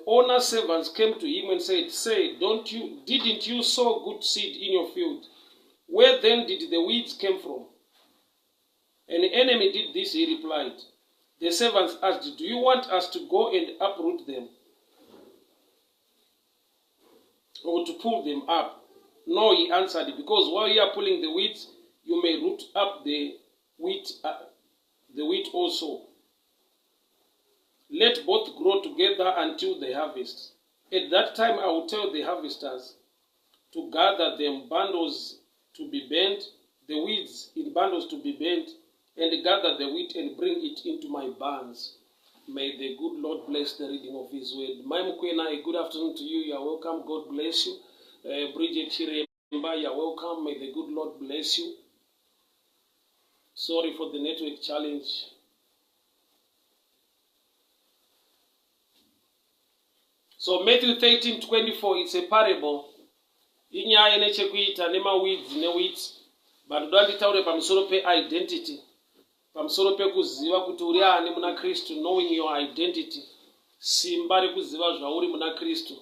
owner's servants came to him and said, Say, don't you, didn't you sow good seed in your field? Where then did the weeds come from? An enemy did this, he replied. The servants asked, Do you want us to go and uproot them? Or to pull them up? No, he answered, because while you are pulling the weeds, you may root up the wheat, uh, the wheat also. Let both grow together until the harvest. At that time I will tell the harvesters to gather them bundles to be burnt, the weeds in bundles to be burnt, and gather the wheat and bring it into my barns. May the good Lord bless the reading of his word. Mai Mukwena, a good afternoon to you. You are welcome. God bless you. Uh, Bridget Chiremba, you are welcome. May the good Lord bless you. Sorry for the network challenge. So Matthew 13:24 it's a parable. Inyaya ine chekuita nemaweeds newheat. But ndoda nditaure pamusoro peidentity. Pamusoro pekuziva kuti uri ani muna Kristu, knowing your identity. Simba rekuziva zvauri muna Kristu.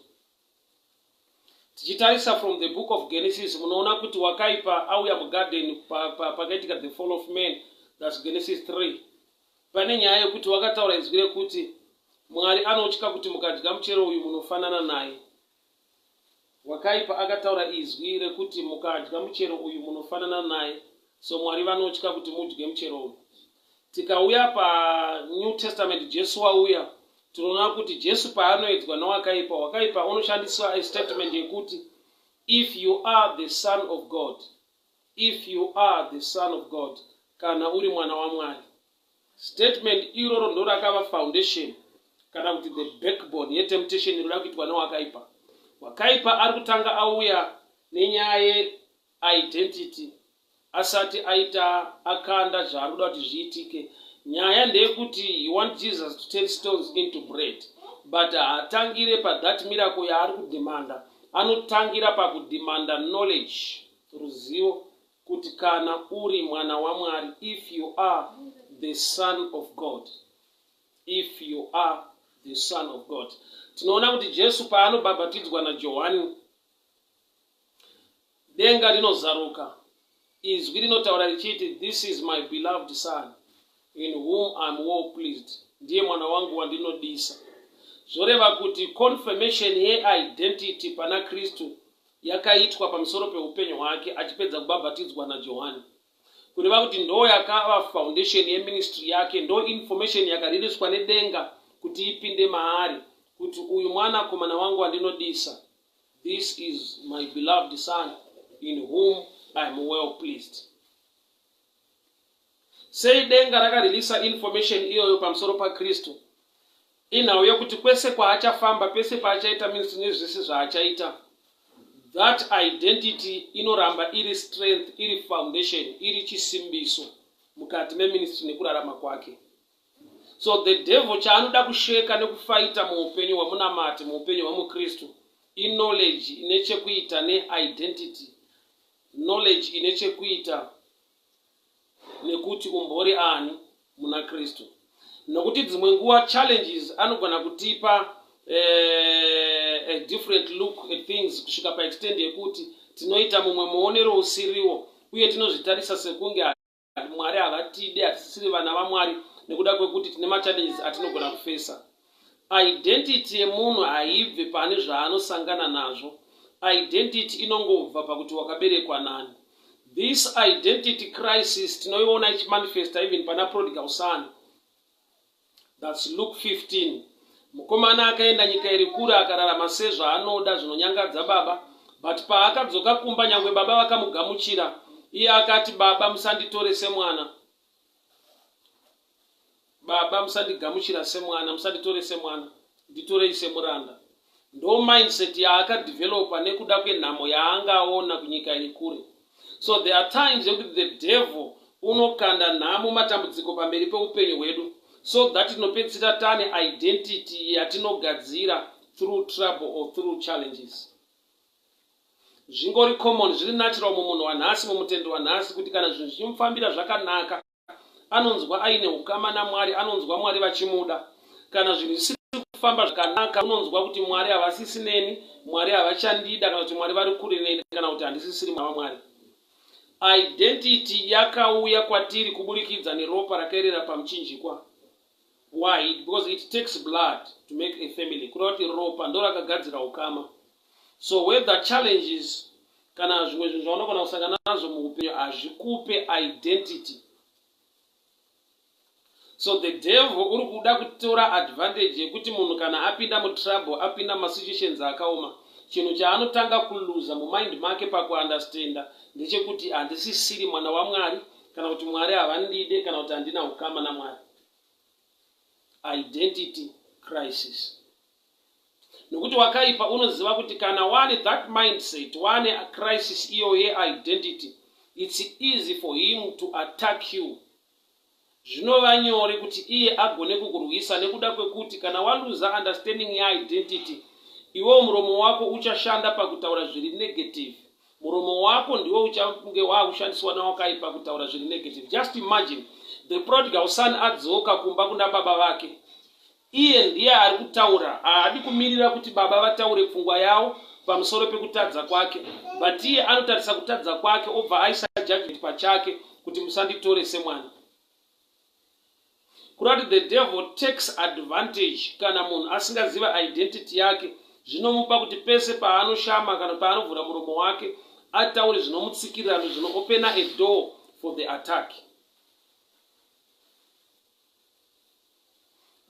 Tichitarisa from the book of Genesis munoona kuti wakaipa auya mugarden pakaitika pa, pa the fall of man. That's Genesis 3. Pane nyaya yekuti wakataura izwi rekuti Mwari anotya kuti mukadya muchero uyu munofanana naye. Wakaipa akataura izwi rekuti mukadya muchero uyu munofanana naye so Mwari vanotya kuti mudye muchero uyu. Tikauya paNew Testament Jesu wauya tinoona kuti Jesu paanoedzwa newakaipa, wakaipa unoshandiswa a statement yekuti if you are the son of God If you are the son of God, kana uri mwana waMwari. Statement iroro ndorakava foundation kana kuti the backbone yetemptation inoda kuitwa newakaipa. Wakaipa ari kutanga auya nenyaya yeidentity asati aita akanda zvaari kuda kuti zviitike. Nyaya ndeyekuti he want Jesus to turn stones into bread but haatangire pathat miracle yaari kudemanda, anotangira pakudemanda knowledge ruzivo kuti kana uri mwana waMwari, if you are the son of God, if you are the son of God. Tinoona kuti Jesu paanobhabhatidzwa naJohani, denga rinozaruka, izwi rinotaura richiti, this is my beloved son in whom I'm well pleased, ndiye mwana wangu wandinodisa. Zvoreva kuti confirmation yeidentity pana Kristu yakaitwa pamusoro peupenyu hwake achipedza kubhabhatidzwa naJohani. Kureva kuti ndo yakava foundation yeministry yake, ndo information yakaririswa nedenga kuti ipinde maari kuti uyu mwanakomana wangu wandinodisa, this is my beloved son in whom I am well pleased. Sei denga rakarilisa information iyoyo pamusoro paKristu? Inhau yekuti kwese kwaachafamba, pese paachaita ministry nezvese zvaachaita, that identity inoramba iri strength, iri foundation, iri chisimbiso mukati meministry nekurarama kwake. So the devil chaanoda kusheka nekufaita muupenyu hwemunamati, muupenyu hwemuKristu, iknowledge ine chekuita neidentity, knowledge ine chekuita nekuti umbori ani muna Kristu. Nokuti dzimwe nguva challenges anogona kutipa eh, a different look at things kusvika paextend yekuti tinoita mumwe muonero usiriwo uye tinozvitarisa sekunge Mwari havatide, hatisisiri vana vaMwari nekuda kwekuti tine machallenges atinogona kufesa. Identity yemunhu haibve pane zvaanosangana nazvo. Identity inongobva pakuti wakaberekwa nani. This identity crisis tinoiona ichimanifesta even pana prodigal son. That's Luke 15. Mukomana akaenda nyika iri kure akararama sezvaanoda zvinonyangadza baba but paakadzoka kumba nyangwe baba vakamugamuchira iye akati baba musanditore semwana Baba musandigamuchira semwana, musanditore semwana, nditorei semuranda. Ndo mindset yaakadevelopa nekuda kwenhamo yaanga aona kunyika iri kure. So there are times yekuti the devil unokanda nhamo matambudziko pamberi peupenyu hwedu so that tinopedzisira tane identity yatinogadzira through trouble or through challenges. Zvingori common, zviri natural mumunhu wanhasi, mumutendi wanhasi kuti kana zvinhu zvichimufambira zvakanaka anonzwa aine ukama naMwari, anonzwa Mwari vachimuda. Kana zvinhu zvisiri kufamba zvakanaka, unonzwa kuti Mwari havasisi neni, Mwari havachandida, kana kuti Mwari vari kure neni, kana kuti handisisiri mwana waMwari. Identity yakauya kwatiri kuburikidza neropa rakaerera pamuchinjikwa. Why? Because it takes blood to make a family. Kureva kuti ropa ndo rakagadzira ukama. So whether challenges kana zvimwe zvinhu zvaunogona kusangana nazvo muupenyu hazvikupe identity. So the devil uri kuda kutora advantage yekuti munhu kana apinda mutrouble, apinda mumasituations akaoma, chinhu chaanotanga kuluza mumind make pakuunderstanda ndechekuti handisisiri mwana waMwari, kana kuti Mwari havandide, kana kuti handina ukama naMwari. Identity crisis. Nokuti wakaipa unoziva kuti kana wane that mindset, wane crisis iyo yeidentity, it's easy for him to attack you. Zvinova nyore kuti iye agone kukurwisa, nekuda kwekuti kana waluza understanding yeidentity, iwewo muromo wako uchashanda pakutaura zviri negative. Muromo wako ndiwo uchange waakushandiswa nawakaipa kutaura zviri negative. Just imagine the prodigal son adzoka kumba kuna baba vake. Iye ndiye ari kutaura, haadi kumirira kuti baba vataure pfungwa yavo pamusoro pekutadza kwake, but iye anotarisa kutadza kwake, obva aisa judgment pachake kuti musanditore semwana. Kureva kuti the devil takes advantage kana munhu asingaziva identity yake. Zvinomupa kuti pese paanoshama kana paanovhura muromo wake ataure zvinomutsikirira, zvinoopena a door for the attack.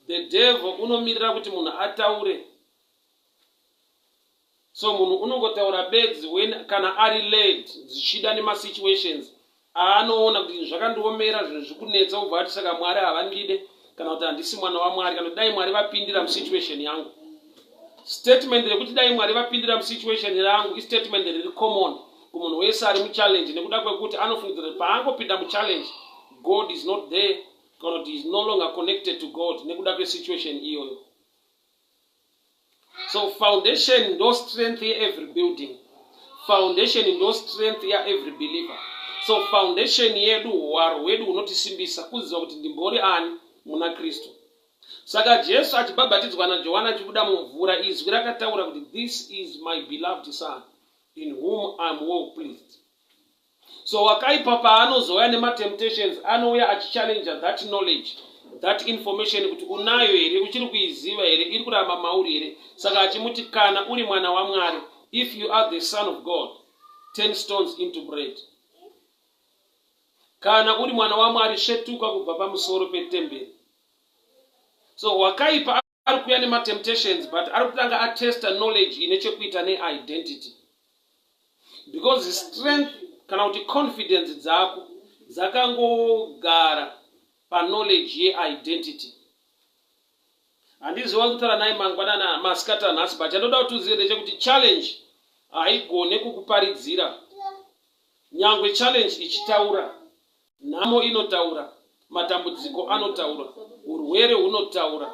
The devil unomirira kuti munhu ataure. So munhu unongotaura bedzi when kana ari led zvichida nemasituations aanoona kuti zvinhu zvakandiomera, zvinhu zviri kunetsa, obva ati saka Mwari havandide, kana kuti handisi mwana waMwari, kana kuti dai Mwari vapindira musituation yangu. Statement rekuti dai Mwari vapindira musituation yangu istatement riri common kumunhu wese ari muchallenge, nekuda kwekuti anofungidzira kuti paangopinda muchallenge, God is not there, kana kuti is no longer connected to God nekuda kwesituation iyoyo. So foundation ndo strength yeevery building, foundation ndo strength yaevery believer. So foundation yedu, hwaro hwedu hunotisimbisa kuziva kuti ndimbori ani muna Kristu. Saka Jesu achibhabhatidzwa naJohani, achibuda mumvura, izwi rakataura kuti, "This is my beloved son in whom I am well pleased." So wakaipa paanozouya nematemptations, anouya achichallenja that knowledge, that information, kuti unayo here, uchiri kuiziva here, iri kuramba mauri here. Saka achimuti, "Kana uri mwana waMwari, if you are the son of God, turn stones into bread. Kana uri mwana waMwari, svetuka kubva pamusoro petemberi." So wakaipa ari kuuya nematemptations, but ari kutanga atesta knowledge ine chekuita neidentity, because strength kana kuti confidence dzako dzakangogara paknowledge yeidentity. Handiziva kutaura naye mangwanana, masikati anhasi, but chandoda kuti uzive ndechekuti challenge haigone kukuparidzira. Nyangwe challenge ichitaura, nhamo inotaura, matambudziko anotaura, urwere hunotaura,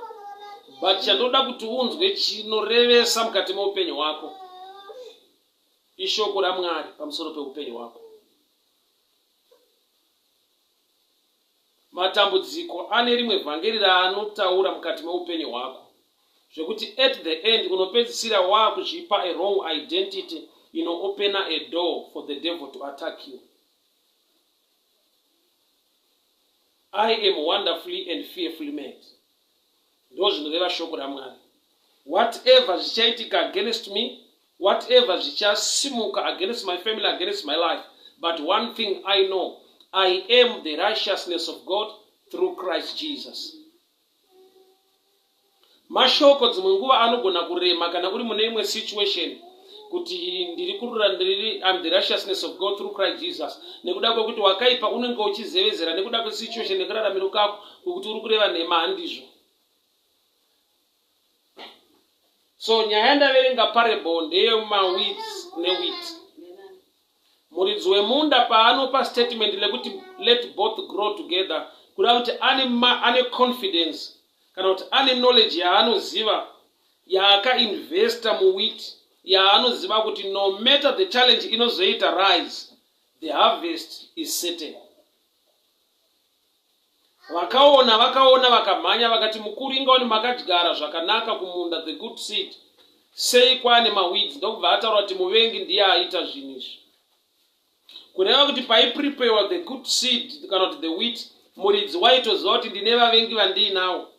but chandoda kuti unzwe chinorevesa mukati meupenyu hwako ishoko raMwari pamusoro peupenyu hwako. Matambudziko ane rimwe vhangeri raanotaura mukati meupenyu hwako, zvekuti at the end unopedzisira waakuzvipa a wrong identity inoopena a door for the devil to attack you. I am wonderfully and fearfully made, ndo zvinoreva shoko raMwari. Whatever zvichaitika against me, whatever zvichasimuka against my family, against my life, but one thing I know: I am the righteousness of God through Christ Jesus. Mashoko dzimwe nguva anogona kurema kana uri mune imwe situation, kuti ndiri kurura, ndiri am the righteousness of God through Christ Jesus, nekuda kwekuti wakaipa unenge uchizevezera nekuda kwesituation nekuraramiro kako kwekuti uri kureva nhema. Handizvo. So nyaya yandaverenga, parable, ndeyemaweeds newheat. Muridzi wemunda paanopa statement lekuti "Let both grow together," kuda kuti ane confidence kana kuti ane knowledge yaanoziva, yaakainvesta muwheat, yaanoziva kuti no matter the challenge inozoita rise, the harvest is certain. Vakaona, vakaona, vakamhanya, vakati, Mukuru, ingawani makadyara zvakanaka kumunda, the good seed, sei kwaane maweeds? Ndokubva ataura kuti muvengi ndiye aita zvinhu izvi. Kureva kuti paipreparewa the good seed kana kuti the wheat, muridzi waitoziva kuti ndine vavengi vandiinawo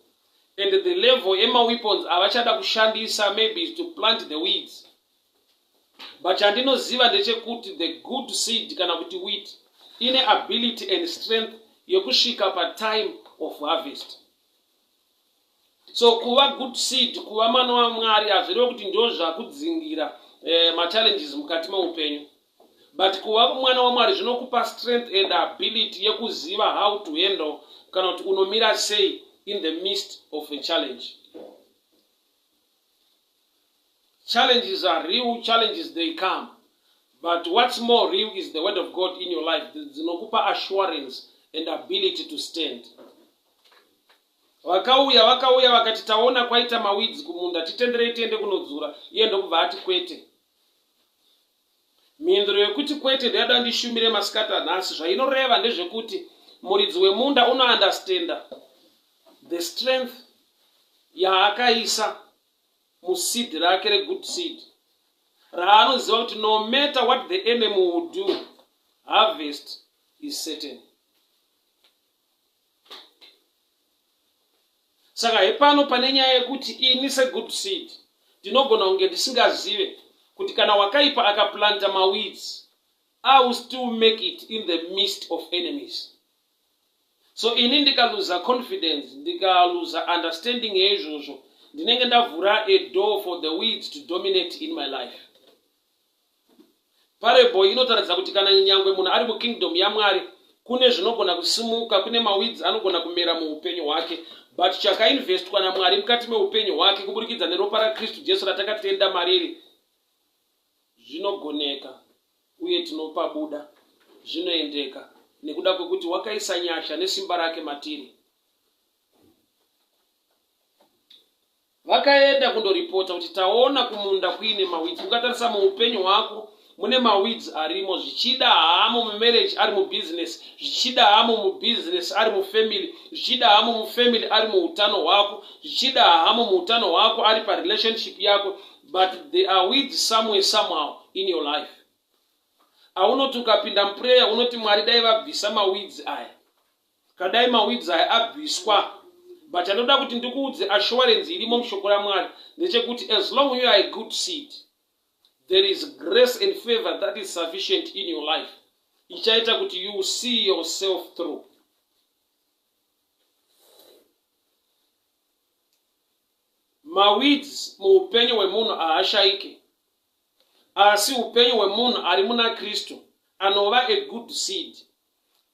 and the level yemaweapons avachada kushandisa maybe is to plant the weeds. But chandinoziva ndechekuti the good seed kana kuti wheat ine ability and strength yekusvika patime of harvest. So kuva good seed, kuva mwana waMwari hazvireve kuti ndozvakudzingira eh, machallenges mukati meupenyu. But kuva mwana waMwari zvinokupa strength and ability yekuziva how to handle kana kuti unomira sei in the midst of a challenge. Challenges are real, challenges they come. But what's more real is the word of God in your life. Dzinokupa assurance and ability to stand. Vakauya, vakauya vakati taona kwaita maweeds kumunda, titenderei tiende kunodzura. Iye ndokubva ati kwete. Mhinduro yekuti kwete ndeyada ndishumire masikati anhasi. Zvainoreva ndezvekuti muridzi wemunda unounderstanda the strength yaakaisa museed rake regood seed raanoziva kuti no matter what the enemy will do, harvest is certain. Saka hepano pane nyaya yekuti ini segood seed ndinogona kunge ndisingazive kuti kana wakaipa akaplanta maweeds, I will still make it in the midst of enemies. So ini ndikaluza confidence, ndikaluza understanding yeizvozvo, ndinenge ndavhura a door for the weeds to dominate in my life. Parable inotaridza kuti kana nyangwe munhu ari mukingdom yaMwari, kune zvinogona kusimuka, kune maweeds anogona kumera muupenyu hwake, but chakainvestwa naMwari mukati meupenyu hwake kuburikidza neropa raKristu Jesu ratakatenda mariri, zvinogoneka uye tinopabuda, zvinoendeka nekuda kwekuti wakaisa nyasha nesimba rake matiri. Vakaenda kundoripota kuti taona kumunda kuine maweeds. Ukatarisa muupenyu hwako mune maweeds arimo, zvichida haamo mumarriage ari mubusiness, zvichida haamo mubusiness ari mufamily, zvichida haamo mufamily ari muutano hwako, zvichida haamo muutano hwako ari parelationship yako, but there are weeds somewhere somehow in your life. Aunoti ukapinda muprayer unoti Mwari dai vabvisa maweeds aya. Kadai maweeds aya abviswa. But chandinoda kuti ndikuudze assurance irimo mushoko raMwari ndechekuti as long you are a good seed, there is grace and favor that is sufficient in your life ichaita kuti you see yourself through. Maweeds muupenyu hwemunhu haashaike, asi upenyu hwemunhu ari muna Kristu anova a good seed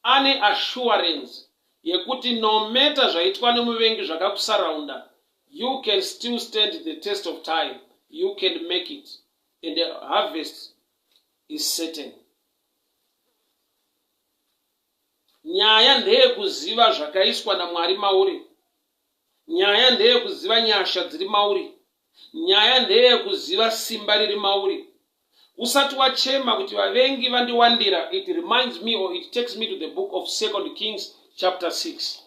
ane assurance yekuti no matter zvaitwa nemuvengi zvakakusaraunda, you can still stand the test of time, you can make it and the harvest is certain. Nyaya ndeyekuziva zvakaiswa naMwari mauri. Nyaya ndeyekuziva nyasha dziri mauri. Nyaya ndeyekuziva simba riri mauri. Usati wachema kuti vavengi vandiwandira, it reminds me or it takes me to the book of 2 Kings chapter 6.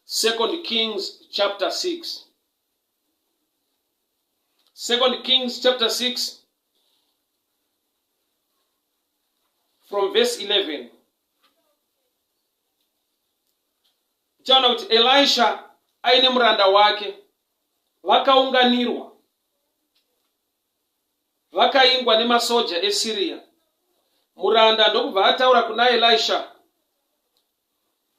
2 Kings chapter 6. 2 Kings chapter 6 from verse 11. Uchaona kuti Elisha aine muranda wake vakaunganirwa vakaingwa nemasoja eSiria. Muranda ndokubva ataura kuna Elisha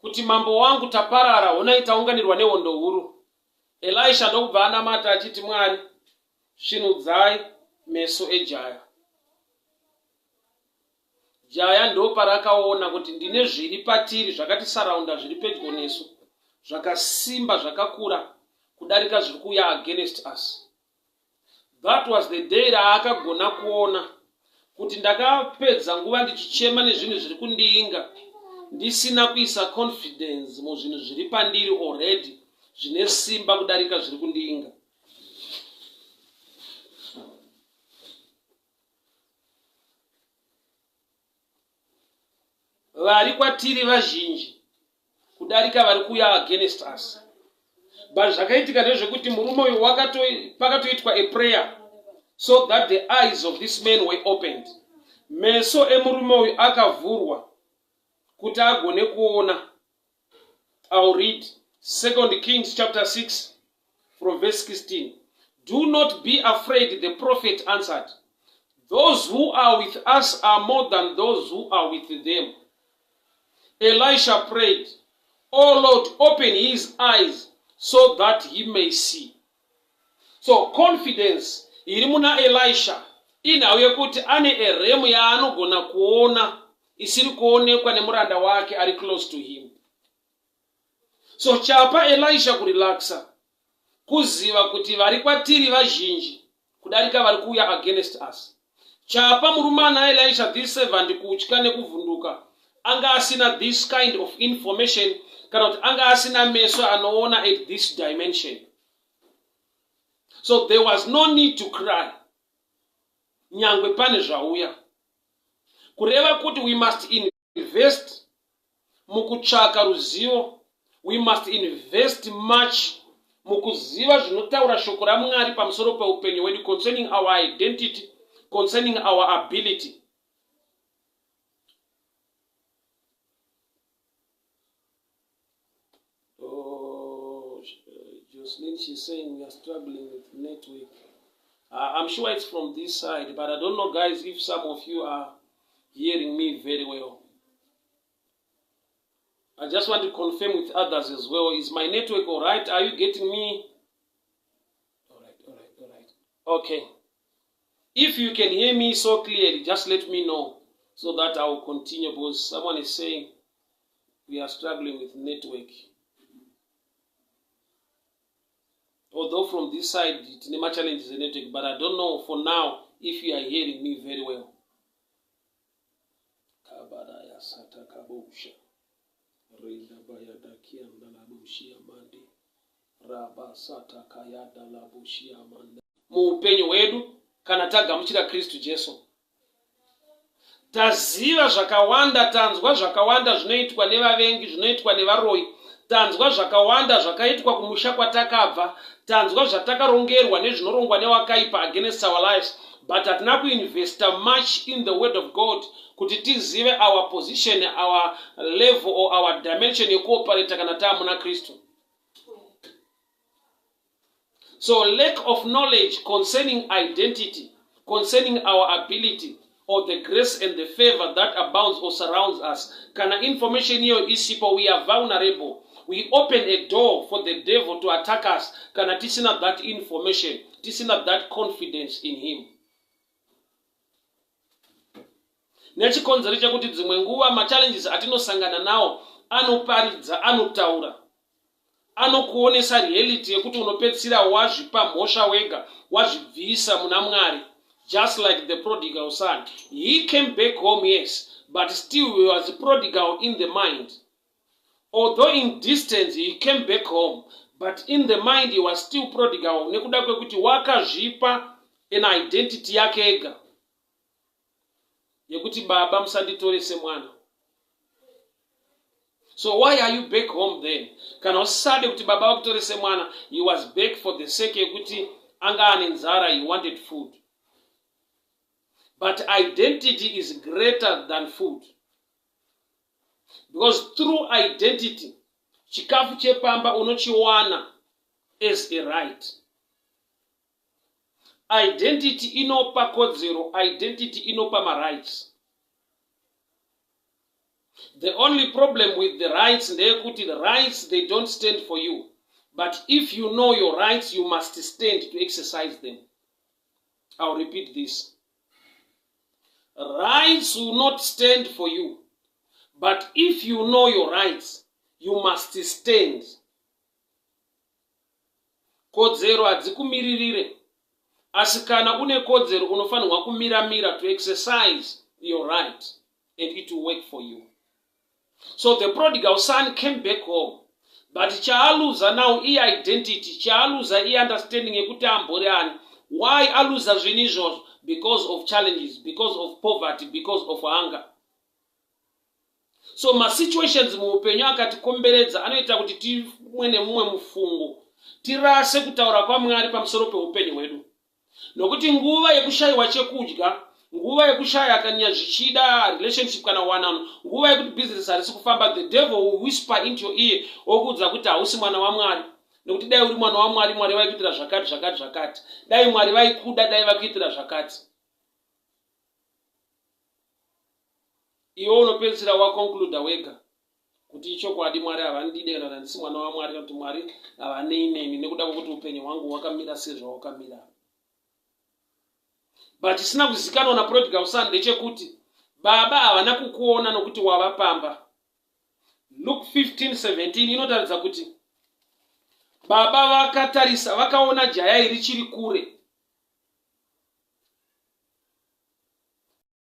kuti, mambo wangu, taparara, honai taunganirwa nehondo huru. Elisha ndokubva anamata achiti, Mwari, svinudzai meso ejaya. Jaya ndoparakaona kuti ndine zviri patiri zvakatisaraunda zviri pedyo nesu zvakasimba zvakakura kudarika zviri kuuya against us. That was the day raakagona kuona kuti ndakapedza nguva ndichichema nezvinhu zviri kundiinga ndisina kuisa confidence muzvinhu zviri pandiri already zvine simba kudarika zviri kundiinga. Vari kwatiri vazhinji. kudarika vari kuuya against us. But zvakaitika ndezvekuti murume uyu pakatoitwa a prayer so that the eyes of this man were opened. Meso emurume uyu akavhurwa kuti agone kuona. I'll read 2 Kings chapter 6 from verse 16. Do not be afraid, the prophet answered. Those who are with us are more than those who are with them. Elisha prayed, O Lord, open his eyes so that he may see. So confidence iri muna Elisha inhau yekuti ane eremu yaanogona kuona isiri kuonekwa nemuranda wake ari close to him. So chapa Elisha kurelaxa kuziva kuti vari kwatiri vazhinji kudarika vari kuuya against us. Chapa murume ana Elisha this servant kutya nekuvhunduka anga asina this kind of information kana kuti anga asina meso anoona at this dimension. So there was no need to cry nyangwe pane zvauya. Kureva kuti we must invest mukutsvaka ruzivo, we must invest much mukuziva zvinotaura shoko raMwari pamusoro peupenyu hwedu concerning our identity, concerning our ability. Oh, Jocelyn, she's saying we are struggling with network. I'm sure it's from this side, but I don't know, guys, if some of you are hearing me very well. I just want to confirm with others as well. Is my network all right? Are you getting me? All right, all right, all right. Okay. If you can hear me so clearly, just let me know so that I will continue, because someone is saying we are struggling with network. Although from this side, tine ma-challenges network, but I don't know for now if you are hearing me very well. Kabadaya sata kabusha. Rinda bayada kianda labushia mandi. Raba sata kayada labushia manda. Muupenyu hwedu kana tagamuchira Kristu Jesu, taziva zvakawanda, tanzwa zvakawanda zvinoitwa nevavengi, zvinoitwa nevaroyi, tanzwa zvakawanda zvakaitwa kumusha kwatakabva, tanzwa zvatakarongerwa nezvinorongwa newakaipa against our lives, but hatina kuinvesta much in the word of God kuti tizive our position, our level or our dimension yekuoperata kana taamuna Kristu. So lack of knowledge concerning identity, concerning our ability, or the grace and the favor that abounds or surrounds us. Kana information iyo isipo, we are vulnerable. We open a door for the devil to attack us. Kana tisina that information, tisina that confidence in him. Nechikonzero chekuti dzimwe nguva machallenges atinosangana nawo anoparidza, anotaura, anokuonesa reality yekuti unopedzisira wazvipa mhosva wega, wazvibvisa muna Mwari. Just like the prodigal son, he came back home, yes, but still he was prodigal in the mind. Although in distance he came back home, but in the mind he was still prodigal, nekuda kwekuti wakazvipa an identity yake ega yekuti baba musanditore semwana. So why are you back home then kana usisade kuti baba vakutore semwana? He was back for the sake yekuti anga ane nzara, he wanted food. But identity is greater than food, because through identity chikafu chepamba unochiwana as a right. Identity inopa kodzero, identity inopa marights. The only problem with the rights ndeyekuti the rights, they don't stand for you, but if you know your rights, you must stand to exercise them. I'll repeat this: rights will not stand for you, but if you know your rights, you must stand. Kodzero hadzikumiririre, asi kana une kodzero unofanirwa kumiramira to exercise your right and it will work for you. So the prodigal son came back home, but chaaluza now iidentity, chaaluza iunderstanding yekuti ambori ani. Why aluza zvinhu izvozvo? Because of challenges, because of poverty, because of hunger. So masituations muupenyu akatikomberedza anoita kuti timwe nemumwe mufungo tirase kutaura kwaMwari pamusoro peupenyu hwedu. Nokuti nguva yekushayiwa chekudya, nguva yekushaya kana zvichida relationship kana wanano, nguva yekuti business harisi kufamba, the devil will whisper into your ear wokuudza kuti hausi mwana waMwari. Nekuti dai uri mwana waMwari, Mwari vaikuitira zvakati, zvakati, zvakati. Dai Mwari vaikuda, dai vakuitira zvakati. Iwe unopedzisira waconcluda wega kuti ichokwadi Mwari havandide kana kuti handisi mwana waMwari kana kuti Mwari havanei neni nekuda kwekuti upenyu hwangu hwakamira sezvahwakamira. But chisina kuzikanwa naprodigal son ndechekuti baba havana kukuona nokuti wava pamba. Luke 15:17 inotaridza kuti baba vakatarisa vakaona jaya iri richiri kure.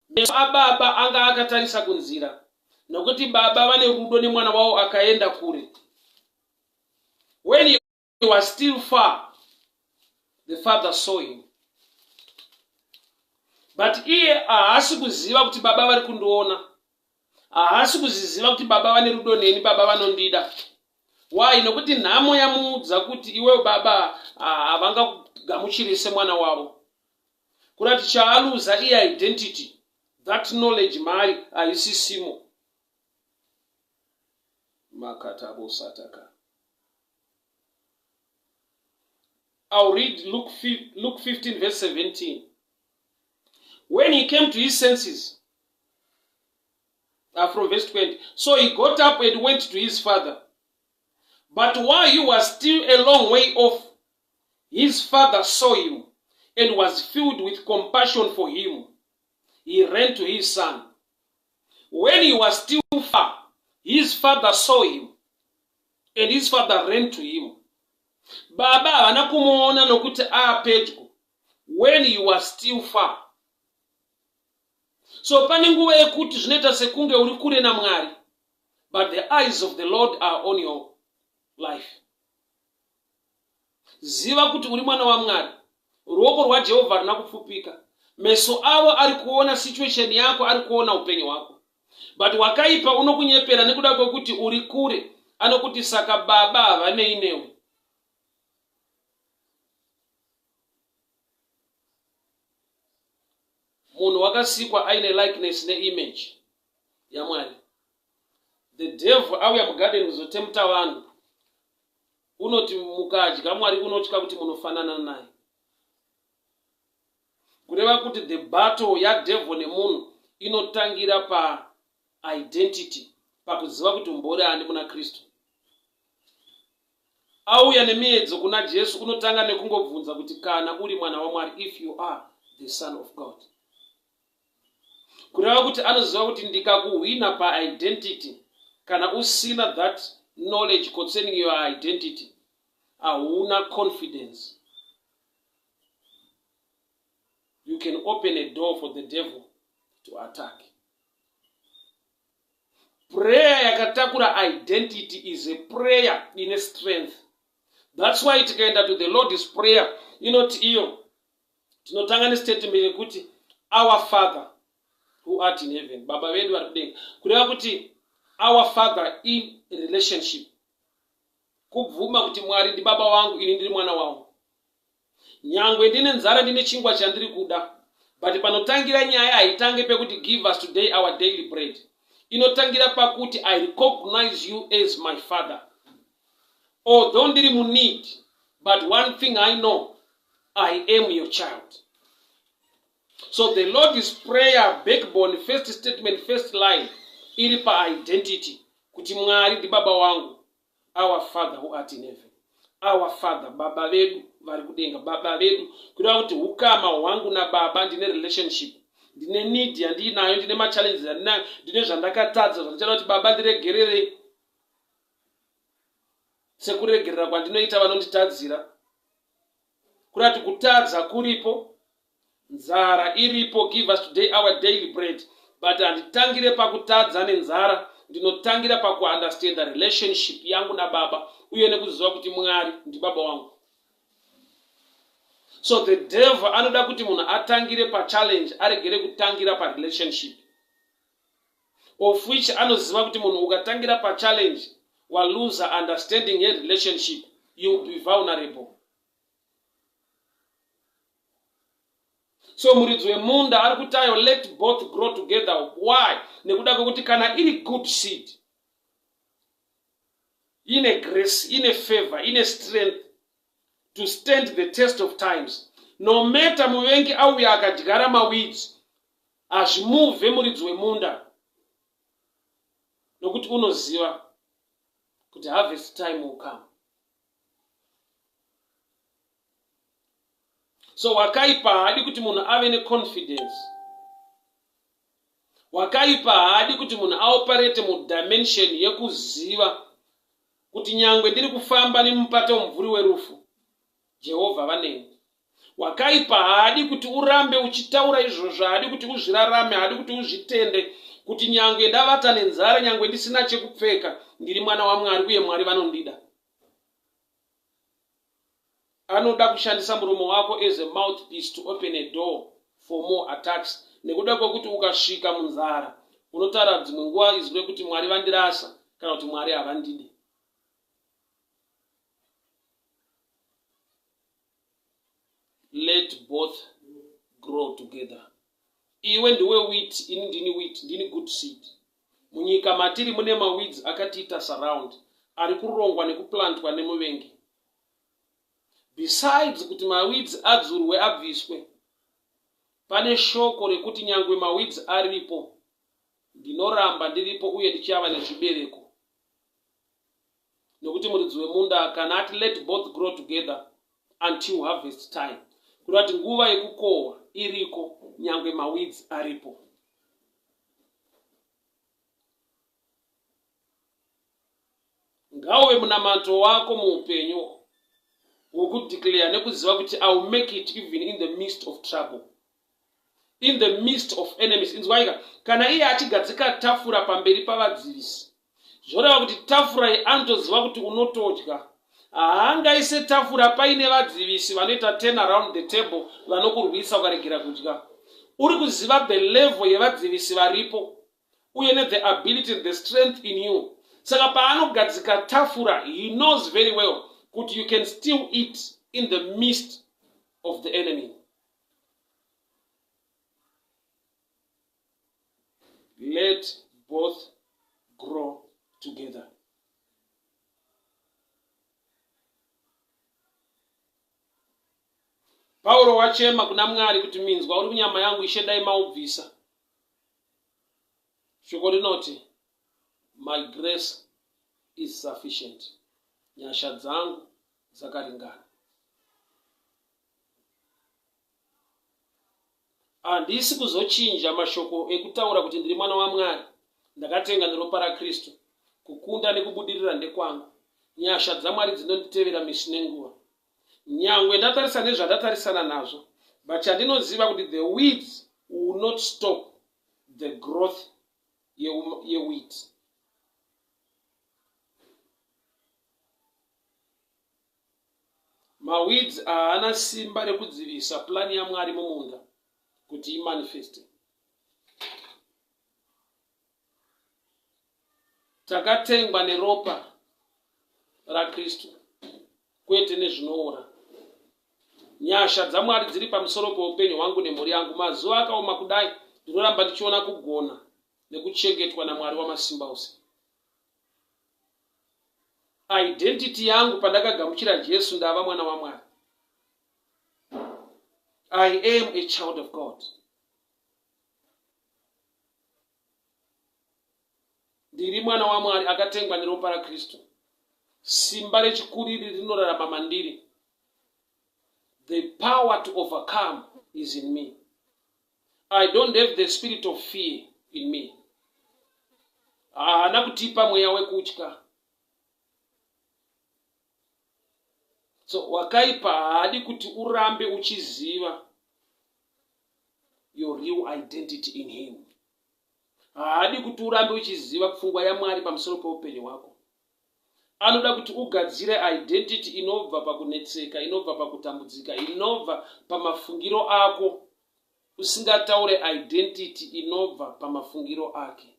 Meso ababa anga akatarisa kunzira nokuti baba vane rudo nemwana wavo akaenda kure. When he was still far, the father saw him. But iye haasi kuziva kuti baba vari kundiona. Haasi kuziziva kuti baba vane rudo neni, baba vanondida. Why? Nokuti nhamo yamuudza kuti iwe baba havangagamuchiri semwana wavo. Kurati chaaluza iidentity, that knowledge maari haisisimo. Makatabosataka. I'll read Luke, Luke 15 verse 17. When he came to his senses, from verse 20, so he got up and went to his father. But while he was still a long way off, his father saw him and was filled with compassion for him. He ran to his son. When he was still far, his father saw him and his father ran to him. Baba havana kumuona nokuti aapedyo. When he was still far. So pane nguva yekuti zvinoita sekunge uri kure naMwari, but the eyes of the Lord are on your life. Ziva kuti uri mwana waMwari. Ruoko rwaJehovha haruna kupfupika. Meso avo ari kuona situation yako, ari kuona upenyu hwako. But wakaipa unokunyepera nekuda kwekuti uri kure, anokuti saka baba havanei newe. Munhu wakasikwa aine likeness neimage yaMwari. The devil auya mugarden kuzotemta vanhu. Unoti mukadya Mwari unotya kuti munofanana naye. Kureva kuti the battle yadevil nemunhu inotangira pa identity, pakuziva kuti umbori ani muna Kristu. Auya nemiedzo kuna Jesu unotanga nekungobvunza kuti kana uri mwana waMwari, if you are the son of God. Kureva kuti anoziva kuti ndikakuhwina paidentity, kana usina that knowledge concerning your identity, hauna confidence. You can open a door for the devil to attack. Prayer yakatakura identity is a prayer ine strength. That's why tikaenda to the Lord's prayer inoti iyo tinotanga nestatement yekuti our Father who art in heaven, Baba vedu vari kudenga. Kureva kuti our Father in relationship, kubvuma kuti Mwari ndibaba wangu, ini ndiri mwana wavo. Nyangwe ndine nzara, ndine chingwa chandiri kuda, but panotangira nyaya haitange pekuti give us today our daily bread. Inotangira pakuti I recognize you as my father. Although ndiri muneed, but one thing I know, I am your child. So the Lord's prayer backbone, first statement, first line, iri pa-identity, kuti Mwari ndibaba wangu, our Father who art in heaven. Our Father, Baba vedu vari kudenga, Baba vedu, kureva kuti hukama hwangu naBaba, ndine relationship, ndine need yandiinayo, ndine machallenges andinayo, ndine zvandakatadza zvandichada kuti Baba ndiregererei sekuregerera kwandinoita vanonditadzira. Kureva kuti kutadza kuripo, nzara iripo, give us today our daily bread, but handitangire pakutadza nenzara, ndinotangira pakuunderstanda relationship yangu naBaba uye nekuziva kuti Mwari ndibaba wangu. So the devil anoda kuti munhu atangire pachallenge, aregere kutangira parelationship. Of which anoziva kuti munhu ukatangira pachallenge waluza understanding yerelationship, you will be vulnerable. So muridzi wemunda ari kutayo let both grow together. Why? Nekuda kwekuti kana iri good seed ine grace, ine favor, ine strength to stand the test of times. No matter muvengi auya akadyara maweeds, hazvimuvhe muridzi wemunda, nokuti unoziva kuti harvest time will come. So wakaipa haadi kuti munhu ave neconfidence. Wakaipa haadi kuti munhu aoparete mudimension yekuziva kuti nyangwe ndiri kufamba nemupata womumvuri werufu, Jehovha vaneni. Wakaipa haadi kuti urambe uchitaura izvozvo, haadi kuti uzvirarame, haadi kuti uzvitende kuti nyangwe ndavata nenzara, nyangwe ndisina chekupfeka, ndiri mwana waMwari uye Mwari vanondida. Anoda kushandisa muromo wako as a mouthpiece to open a door for more attacks, nekuda kwekuti ukasvika munzara unotaura dzimwe nguva izwi rekuti Mwari vandirasa kana kuti Mwari havandidi. Let both grow together. Iwe ndiwe wheat, ini ndini wheat, ndini good seed. Munyika matiri mune maweeds akatiita surround ari kurongwa nekuplantwa nemuvengi. Besides kuti maweeds adzurwe abviswe, pane shoko rekuti nyangwe maweeds aripo, ndinoramba ndiripo uye ndichava nezvibereko. Nekuti muridzi wemunda kana ati let both grow together until harvest time, kureva kuti nguva yekukohwa iriko nyangwe maweeds aripo. Ngauve munamato wako muupenyu wokudeclare nekuziva kuti I will make it even in the midst of trouble, in the midst of enemies. Inzwaika, kana iye achigadzika tafura pamberi pavadzivisi, zvoreva kuti tafura iyi anotoziva kuti unotodya. Haangaise tafura paine vadzivisi vanoita turn around the table vanokurwisa ukaregera kudya. Uri kuziva the level yevadzivisi varipo uye nethe ability and the strength in you. Saka paanogadzika tafura, he knows very well kuti you can still eat in the midst of the enemy. Let both grow together. Pauro wachema kuna Mwari kuti minzwa uri kunyama yangu, Ishe, dai maubvisa. Shoko rinoti my grace is sufficient, nyasha dzangu dzakaringana. Handisi kuzochinja mashoko ekutaura kuti ndiri mwana waMwari, ndakatenga neropa raKristu. Kukunda nekubudirira ndekwangu. Nyasha dzaMwari dzinonditevera misi nenguva. Nyangwe ndatarisa nezvandatarisana nazvo, but chandinoziva kuti the weeds will not stop the growth yewheat. Maweeds haana simba rekudzivisa plan yaMwari mumunda kuti imanifeste. Takatengwa neropa raKristu kwete nezvinoora. Nyasha dzaMwari dziri pamusoro peupenyu hwangu nemhuri yangu. Mazuva akaoma kudai ndinoramba ndichiona kugona nekuchengetwa naMwari wamasimba ose. Identity yangu pandakagamuchira Jesu, ndava mwana waMwari. I am a child of God. Ndiri mwana waMwari akatengwa neropa raKristu. Simba rechikuriri rinorarama mandiri. The power to overcome is in me. I don't have the spirit of fear in me. Haana kutipa mweya wekutya. So wakaipa haadi kuti urambe uchiziva your real identity in him. Haadi kuti urambe uchiziva pfungwa yaMwari pamusoro peupenyu hwako. Anoda kuti ugadzire identity inobva pakunetseka, inobva pakutambudzika, inobva pamafungiro ako, usingataure identity inobva pamafungiro ake.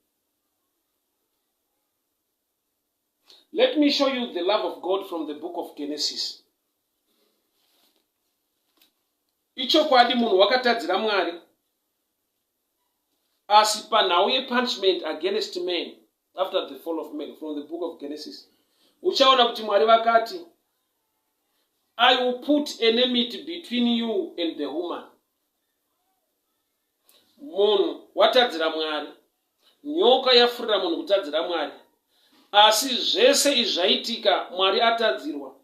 Let me show you the love of God from the book of Genesis. Ichokwadi munhu wakatadzira Mwari, asi panhau yepunishment against man after the fall of man from the book of Genesis, uchaona kuti Mwari vakati, I will put enmity between you and the woman. Munhu watadzira Mwari, nyoka yafurira munhu kutadzira Mwari. Asi zvese izvi zvaitika Mwari atadzirwa.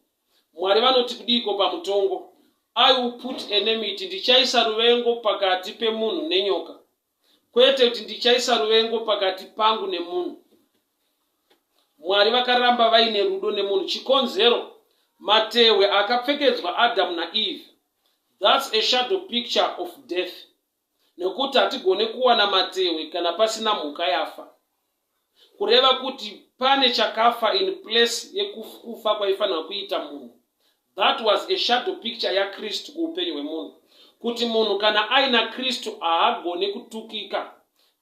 Mwari vanoti kudiiko pamutongo? I will put enmity, ndichaisa ruvengo pakati pemunhu nenyoka. Kwete kuti ndichaisa ruvengo pakati pangu nemunhu. Mwari vakaramba vaine rudo nemunhu. Chikonzero, matehwe akapfekedzwa Adamu naEve, that's a shadow picture of death. Nekuti hatigone kuwana matehwe kana pasina mhuka yafa. Kureva kuti pane chakafa in place yekufa kwaifanirwa kuita munhu. That was a shadow picture yaKristu kuupenyu hwemunhu. Kuti munhu kana aina Kristu haagone kutukika.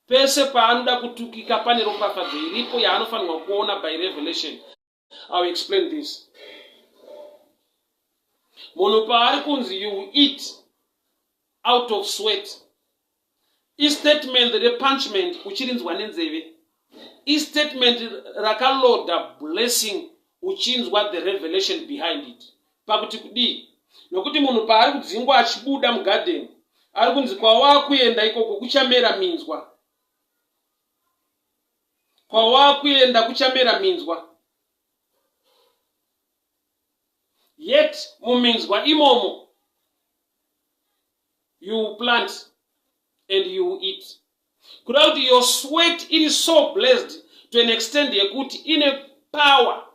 Pese paanoda kutukika pane ropafadzo iripo yaanofanirwa kuona by revelation. I will explain this. Munhu paari kunzi you eat out of sweat, istatement repunchment uchirinzwa nenzeve, istatement rakaloda blessing uchinzwa the revelation behind it. Pakuti kudii? Nokuti munhu paari kudzingwa achibuda mugadheni, ari kunzi kwawakuenda ikoko kuchamera minzwa. Kwawakuenda kuchamera minzwa. Yet muminzwa imomo you plant and you eat. Kuda kuti your sweat iri so blessed to an extent yekuti ine power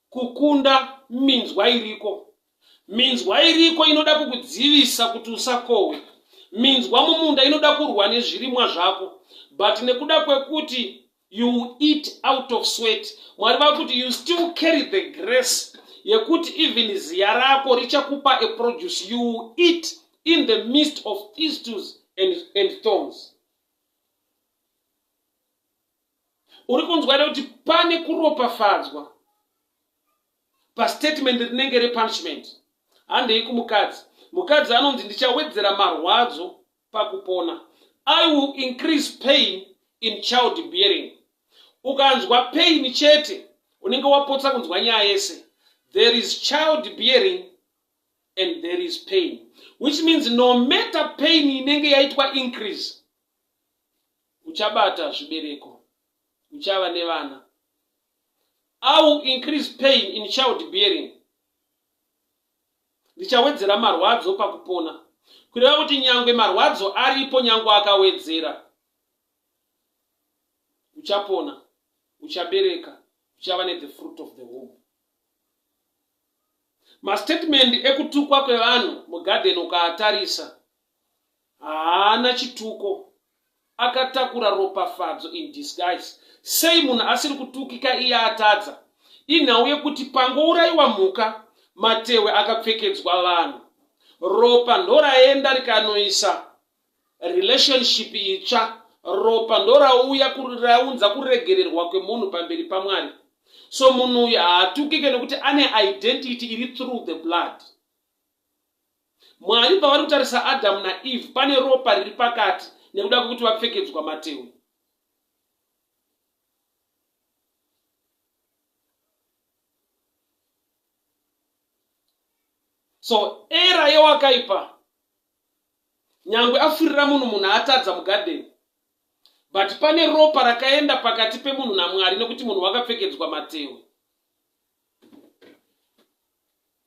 kukunda minzwa iriko. Minzwa iriko inoda kukudzivisa kuti usakohwe. Minzwa mumunda inoda kurwa nezvirimwa zvako, but nekuda kwekuti you eat out of sweat, Mwari vakuti you still carry the grace yekuti even ziya rako richakupa a produce. You eat in the midst of thistles and thorns. Uri kunzwa here kuti pane kuropafadzwa pastatement rinenge repunishment? Handei kumukadzi. Mukadzi anonzi ndichawedzera marwadzo pakupona. I will increase pain in child bearing. Ukanzwa pain chete unenge wapotsa kunzwa nyaya yese. There is child bearing and there is pain, which means no matter pain inenge yaitwa increase, uchabata zvibereko, uchava nevana. I will increase pain in child bearing, ndichawedzera marwadzo pakupona. Kureva kuti nyangwe marwadzo aripo, nyangwe akawedzera, uchapona, uchabereka, uchava nethe fruit of the womb. Mastatement ekutukwa kwevanhu mugarden ukaatarisa haana chituko, akatakura ropafadzo in disguise. Sei munhu asiri kutukika iye atadza? Inhau yekuti pangourayiwa mhuka, matehwe akapfekedzwa vanhu, ropa ndoraenda rikanoisa relationship itsva, ropa ndorauya raunza kuregererwa kwemunhu pamberi paMwari. So munhu uyu haatukike nekuti ane identity iri through the blood. Mwari pavari kutarisa Adamu naEve pane ropa riri pakati nekuda kwekuti vapfekedzwa matehwe. So era yewakaipa nyangwe afurira munhu, munhu atadza mugadheni, but pane ropa rakaenda pakati pemunhu naMwari nekuti munhu wakapfekedzwa matehwe.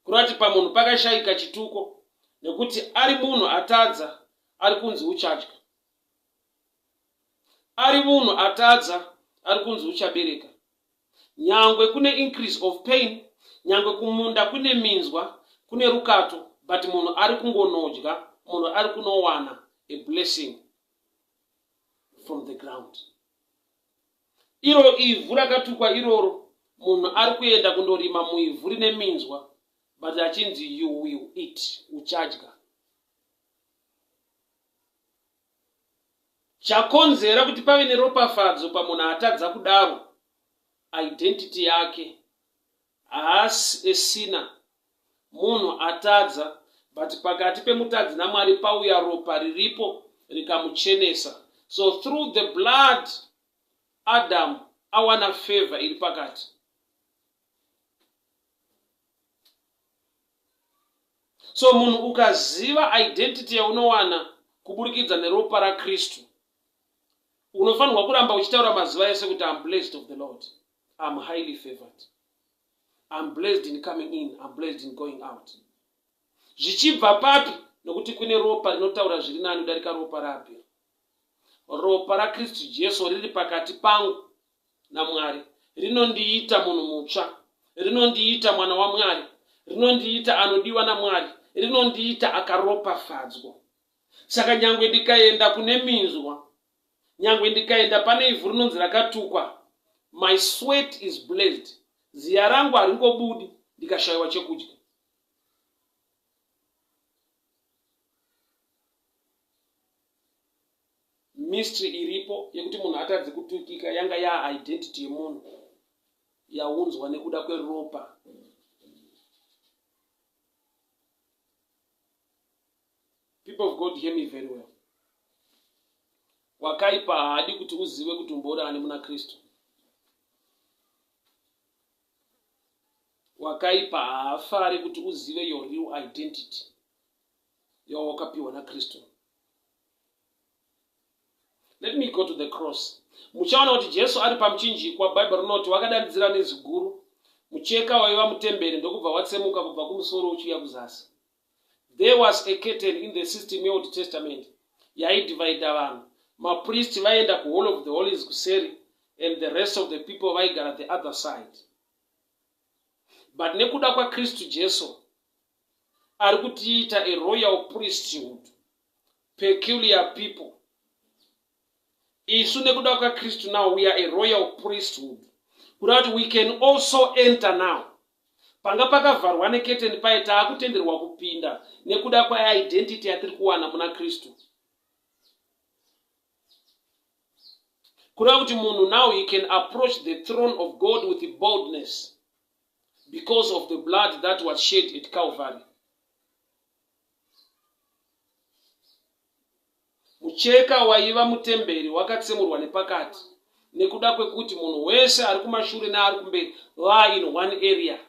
Kureva kuti pamunhu pakashaika chituko nekuti ari munhu atadza ari kunzi uchadya, ari munhu atadza ari kunzi uchabereka. Nyangwe kune increase of pain, nyangwe kumunda kune minzwa, kune rukato, but munhu ari kungonodya, munhu ari kunowana a blessing from the ground. Iro ivhu rakatukwa iroro, munhu ari kuenda kundorima muivhu rine minzwa, but achinzi you will eat, uchadya. Chakonzera kuti pave neropafadzo pamunhu atadza kudaro Identity yake haasi a sinner, munhu atadza, but pakati pemutadzi naMwari pauya ropa riripo rikamuchenesa. So through the blood Adam awana favor iri pakati. So munhu ukaziva identity yaunowana kuburikidza neropa raKristu, unofanirwa kuramba uchitaura mazuva ese kuti I'm blessed of the Lord, I'm highly favored, I'm blessed in coming in, I'm blessed in going out. Zvichibva papi? Nokuti kune ropa rinotaura zviri nani kudarika ropa raAbheri. Ropa raKristu Jesu riri pakati pangu naMwari rinondiita munhu mutsva, rinondiita mwana waMwari, rinondiita anodiwa naMwari, rinondiita akaropafadzwa. Saka nyangwe ndikaenda kune minzwa, nyangwe ndikaenda pane ivhu rinonzi rakatukwa, my sweat is blessed. Ziya rangu haringobudi ndikashayiwa chekudya. Mystery iripo yekuti munhu atadze kutukika yanga ya identity yemunhu yaunzwa nekuda kweropa. People of God, hear me very well. Wakaipa haadi kuti uzive kuti umbori ani muna Kristu. Wakaipa haafari kuti uzive your real identity yawakapiwa naKristu. Let me go to the cross. Muchaona kuti Jesu ari pamuchinjikwa, Bible rinoti wakadanidzira nezwi guru, mucheka waiva mutemberi ndokubva watsemuka kubva kumusoro uchiuya kuzasi. There was a curtain in the system yeOld Testament yaidivhaidha vanhu. Mapristi vaienda kuHoly of the Holies kuseri and the rest of the people vaigara the other side. But nekuda kwaKristu Jesu ari kutiita a royal priesthood, peculiar people. Isu nekuda kwaKristu now we are a royal priesthood. Kuda kuti we can also enter now. Panga pakavharwa neketeni paye taakutenderwa kupinda nekuda kwaidentity yatiri kuwana muna Kristu. Kureva kuti munhu now he can approach the throne of God with boldness because of the blood that was shed at Calvary. Mucheka waiva mutemberi wakatsemurwa nepakati nekuda kwekuti munhu wese ari kumashure neari kumberi va in one area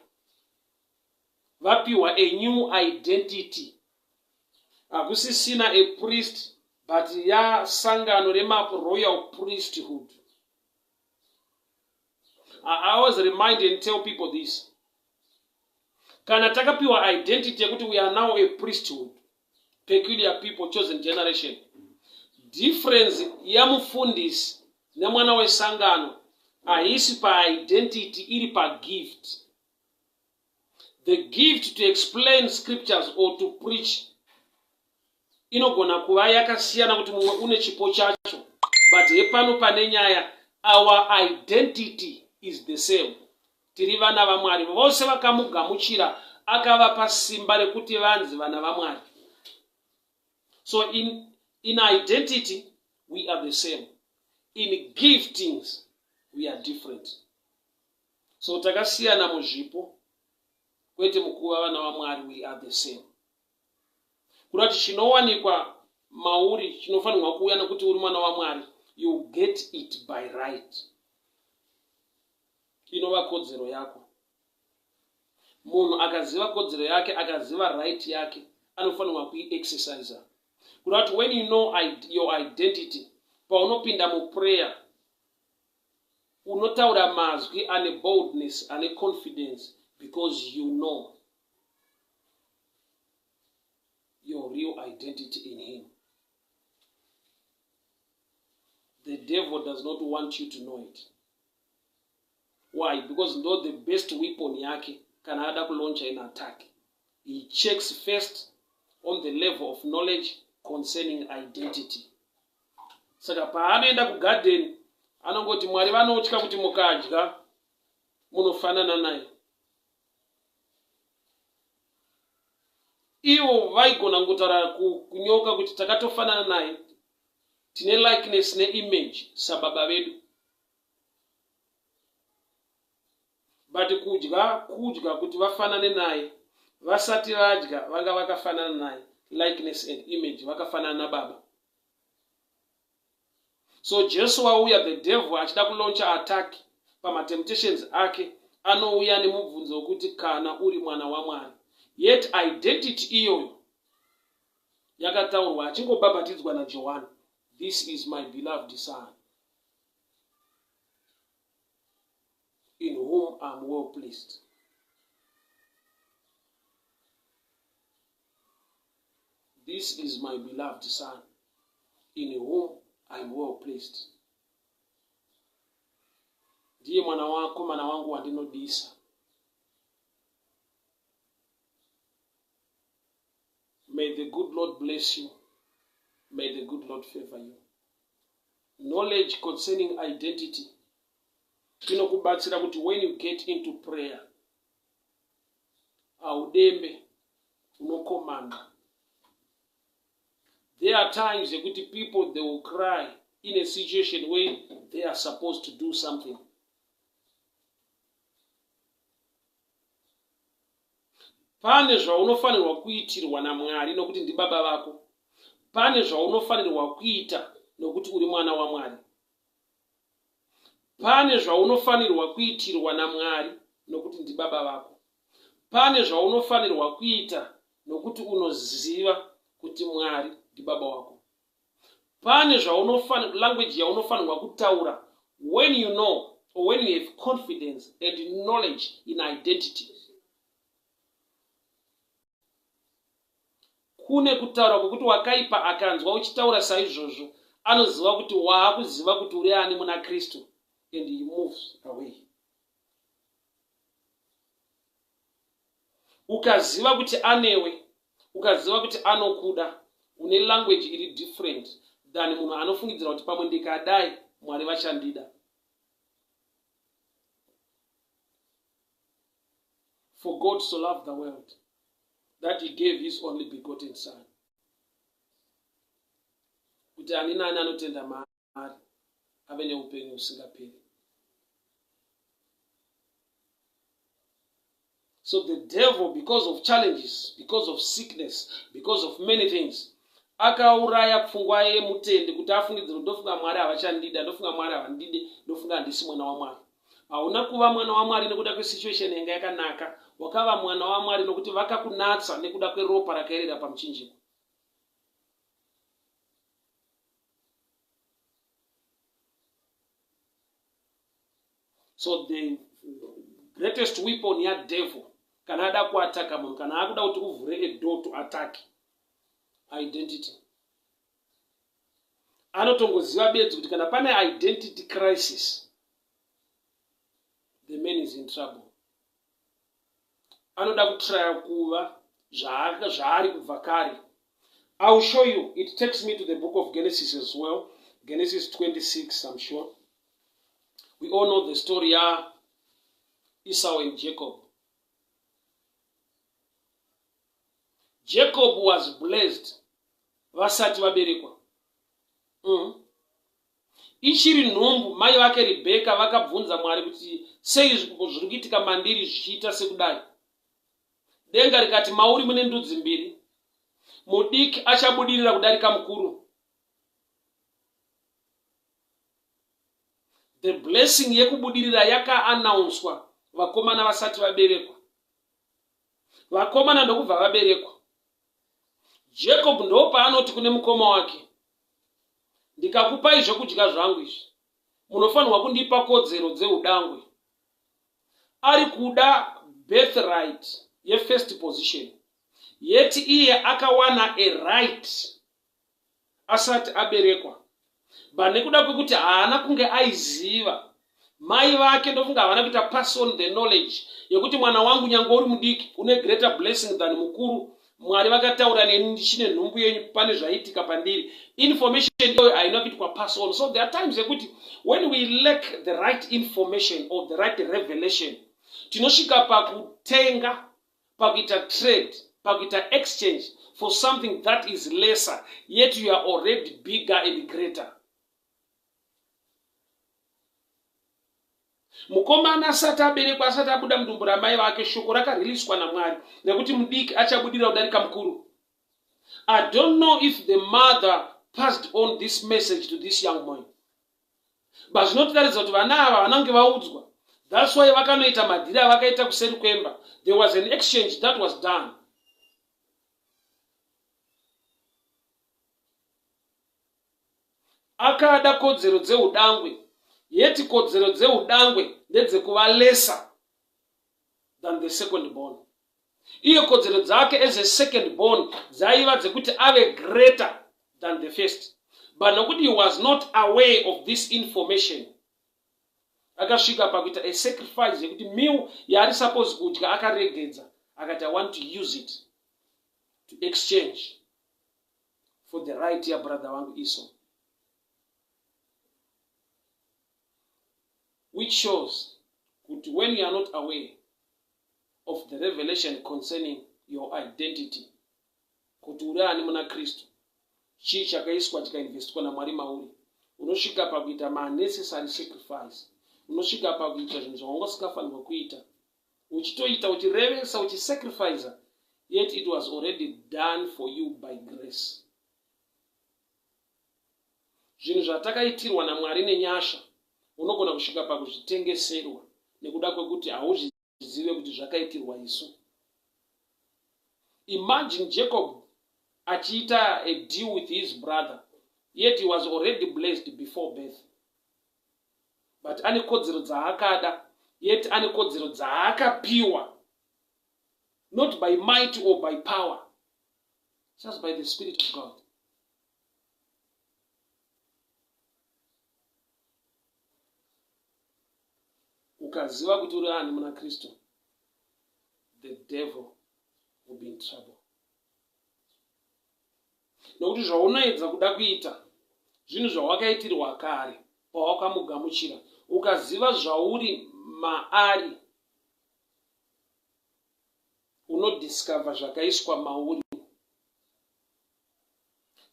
vapiwa a new identity. Hakusisina a priest but yasangano remaroyal priesthood. I always remind and tell people this. Kana takapiwa identity yekuti we are now a priesthood, peculiar people, chosen generation. Difference yamufundisi nemwana wesangano haisi paidentity, iri pagift. The gift to explain scriptures or to preach inogona kuva yakasiyana kuti mumwe une chipo chacho, but hepano pane nyaya. Our identity is the same. Tiri vana vaMwari. Vose vakamugamuchira akavapa simba rekuti vanzi vana vaMwari. So in identity we are the same, in giftings we are different. So takasiyana muzvipo, kwete mukuva vana vaMwari. We are the same. Kuda kuti chinowanikwa mauri chinofanirwa kuuya nekuti uri mwana waMwari. You get it by right, inova kodzero yako. Munhu akaziva kodzero yake, akaziva right yake, anofanirwa kuiexercisa. Kuda kuti when you know your identity, paunopinda muprayer unotaura mazwi ane boldness, ane confidence, because you know your real identity in him. The devil does not want you to know it. Why? Because ndo the best weapon yake kana ada kulauncha an attack. He checks first on the level of knowledge concerning identity. Saka paanoenda kugarden anongoti Mwari vanotya kuti mukadya munofanana naye. Ivo vaigona kungotaura kunyoka kuti takatofanana naye, tine likeness neimage sababa vedu. But kudya kudya kuti vafanane naye. Vasati vadya vanga vakafanana naye. Likeness and image vakafanana nababa. So Jesu wauya the devil achida kulauncha attack pamatemptations ake anouya nemubvunzo wekuti kana uri mwana waMwari. Yet identity iyoyo yakataurwa achingobhabhatidzwa naJohani. This is my beloved son in whom I'm well pleased. This is my beloved son in whom I am well pleased. Ndiye mwana wako mwana wangu wandinodisa. May the good Lord bless you. May the good Lord favor you. Knowledge concerning identity inokubatsira kuti when you get into prayer haudembe unokomanda there are times yekuti people they will cry in a situation where they are supposed to do something Pane zvaunofanirwa kuitirwa naMwari nokuti ndibaba vako. Pane zvaunofanirwa kuita nokuti uri mwana waMwari. Pane zvaunofanirwa kuitirwa naMwari nokuti ndibaba vako. Pane zvaunofanirwa kuita nokuti unoziva kuti Mwari ndibaba wako. Pane zvaunofanirwa, language yaunofanirwa kutaura when you know or when you have confidence and knowledge in identity. Kune kutaura kwekuti wakaipa akanzwa uchitaura saizvozvo anoziva kuti waakuziva kuti uri ani muna Kristu and he moves away. Ukaziva kuti anewe, ukaziva kuti anokuda, une language iri different than munhu anofungidzira kuti pamwe ndikadai Mwari vachandida. For God so loved the world that he gave his only begotten son. Kuti ani nani anotenda maari ave neupenyu husingaperi. So the devil, because of challenges, because of sickness, because of many things, akauraya pfungwa yemutendi kuti afungidzire kuti ndofunga Mwari havachandida, ndofunga Mwari havandide, ndofunga handisi mwana waMwari. Hauna kuva mwana waMwari nekuda kwesituation yanga yakanaka. Wakava mwana waMwari nokuti vakakunatsa nekuda kweropa rakaerera pamuchinjikwa. So the greatest weapon yadevil kana ada kuataka munhu kana akuda kuti uvhure a door to attack identity anotongoziva bedzi kuti kana pane identity crisis the man is in trouble anoda kutraya kuva zvaari kubva kare i will show you it takes me to the book of genesis as well genesis 26 i'm sure we all know the story ya esau and jacob jacob was blessed vasati vaberekwa mm. Ichiri nhumbu, mai vake Ribheka vakabvunza Mwari kuti sei zviri kuitika mandiri zvichiita sekudai. Denga rikati mauri mune ndudzi mbiri, mudiki achabudirira kudarika mukuru. The blessing yekubudirira yakaanaunswa vakomana vasati vaberekwa. Vakomana ndokubva vaberekwa. Jacob ndopaanoti kune mukoma wake, ndikakupai zvekudya zvangu izvi munofanirwa kundipa kodzero dzeudangwe ari kuda birthright yefirst position yet iye akawana a right asati aberekwa but nekuda kwekuti haana kunge aiziva mai vake ndofunga havana kuita pass on the knowledge yekuti mwana wangu nyange uri mudiki une greater blessing than mukuru mwari vakataura neni ndichine nhumbu yenyu pane zvaiitika pandiri information iyoyo haina kuitwa pass on so there are times yekuti when we lack the right information or the right revelation tinosvika pakutenga pakuita trade pakuita exchange for something that is lesser yet you are already bigger and greater. Mukomana asati aberekwa, asati abuda mudumbu ramai vake, shoko rakariliswa naMwari nekuti mudiki achabudira kudarika mukuru. I don't know if the mother passed on this message to this young man. But zvinotiratidza kuti vana ava havana kunge vaudzwa. That's why vakanoita madhiri avakaita kuseri kwemba. There was an exchange that was done. Akada kodzero dzeudangwe yet kodzero dzeudangwe ndedzekuva lesser than the second born. Iye kodzero dzake as a second born dzaiva dzekuti ave greater than the first. But nokuti he was not aware of this information, akasvika pakuita a sacrifice yekuti meal yaari suppose kudya akaregedza, akati I want to use it to exchange for the right yabrother vangu Esau. Which shows kuti when you are not aware of the revelation concerning your identity, kuti uri ani muna Kristu, chii chakaiswa chikainvestwa naMwari mauri, unosvika pakuita maUnnecessary sacrifice, unosvika pakuita zvinhu zvawanga usingafanirwa kuita, uchitoita uchirevesa uchisacrificer, yet it was already done for you by grace. Zvinhu zvatakaitirwa naMwari nenyasha unogona kusvika pakuzvitengeserwa nekuda kwekuti hauzvizive kuti zvakaitirwa isu. Imagine Jacob achiita a deal with his brother, yet he was already blessed before birth. But ane kodzero dzaakada, yet ane kodzero dzaakapiwa, not by might or by power, just by the Spirit of God. Ukaziva kuti uri ani muna Kristu, the devil will be in trouble. Nokuti zvaunoedza kuda kuita zvinhu zvawakaitirwa kare pawakamugamuchira. Ukaziva zvauri maari, unodiscover zvakaiswa mauri.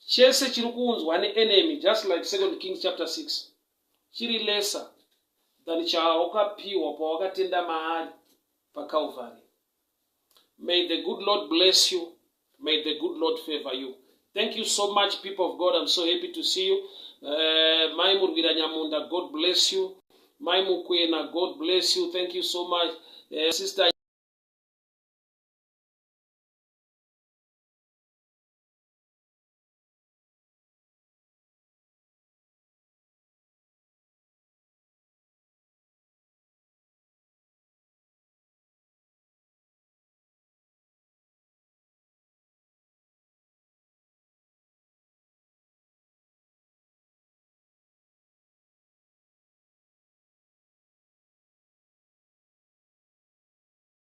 Chese chiri kuunzwa neenemy, just like 2 Kings chapter 6, chiri lesser than chawakapiwa pawakatenda maari paCalvary. May the good Lord bless you. May the good Lord favor you. Thank you so much, people of God. I'm so happy to see you. Mai Murwira Nyamunda, God bless you. Mai Mukwena, God bless you. Thank you so much. Sister